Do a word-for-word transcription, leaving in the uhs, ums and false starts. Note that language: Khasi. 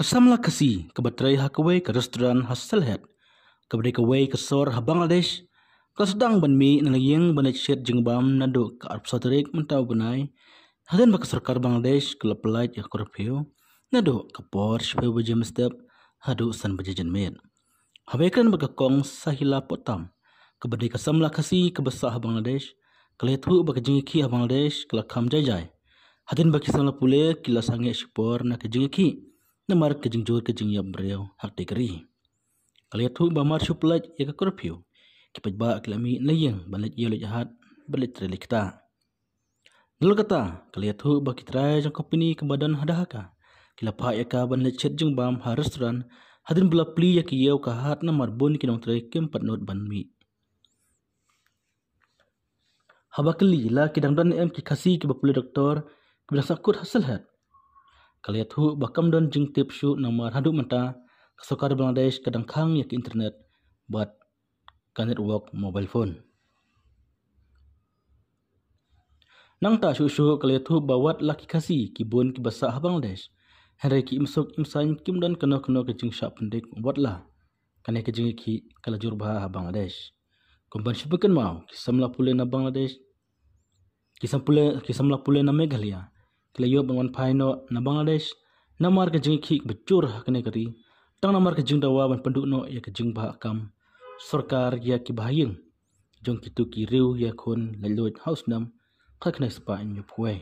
Ka samla Khasi kaba trei ha kawei ka restaurant ha Sylhet, kaba dei kawei ka sor ha Bangladesh, ka la sdang ban mih na la ïing ban leit shet jingbam naduh ka arphew saw tarik mynta u bnai, hadien ba ka sorkar Bangladesh ka la pyllait ïa ka curfew naduh ka por shiphew baje mynstep haduh san baje janmiet. Haba ïakren bad ka Kong Sahila Pottam, kaba dei ka samla Khasi kaba sah ha Bangladesh, ka la ïathuh ba ka jingïakhih ha Bangladesh ka la kham jai jai, hadien ba ki samla pule ki la sangeh shipor na ka jingïakhih namar ka jingjur ka jingïap briew ha katei ka ri. Ka la ïathuh ba mar shu pyllait ïa ka curfew, ki paidbah ki la mih na la ïing ban leit ïew leit hat, ban leit trei leit ktah. Nalor kata, ka la ïathuh ba ki trai jong ka company kaba don ha Dhaka ki la phah ïa ka ban leit shet jingbam ha restaurant, hadien ba la plie ïa ki ïew ka hat namar bun ki nongtrei kim pat nud ban mih. Haba kylli la ki dang don em ki Khasi kiba pule doktor kiba dang sahkut ha Sylhet, ka la ïathuh ba kam don jingtip shuh namar haduh mynta ka sorkar Bangladesh ka dang khang ïa ka internet bad ka network mobile phone. Nangta shuh shuh ka la ïathuh ba wat la ki Khasi ki bun kiba sah ha Bangladesh, hynrei ki im suk im saiñ kim don kano kano ka jingshah pyndik wat la kane ka jingïakhih ka la jur bha ha Bangladesh. Kum ban shu pynkynmaw, ki samla pule na Bangladesh, ki sam pule, ki samla pule na Meghalaya ki la ïoh ban wan phai noh na Bangladesh namar ka jingïakhih kaba jur ha kane ka ri, tang namar ka jingdawa ban pynduh noh ïa ka jingbha kam sorkar ïa ki bahaïing jong kito ki riew ïakhun laitluid ha u snem khatkhyndai spah hynñiewphew wei.